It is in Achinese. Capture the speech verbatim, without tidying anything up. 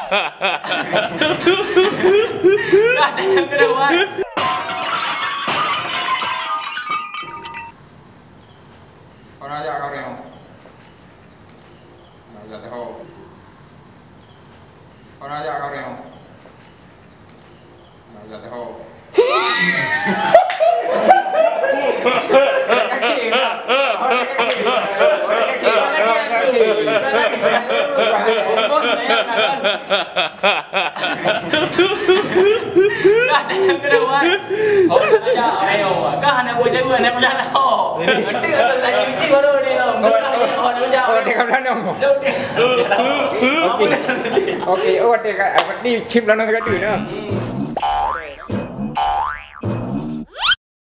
Ada yang terbuat. Orang ajak kau reo. Orang ajak kau reo. Orang ajak kau. Kah hana buat jago, hana pernah tahu. Nanti kalau tanya uji baru dia. Oh, dia kat Melanong. Okey. Okey. Oh, dia kat, apa ni, chip Melanong kat tu, nah.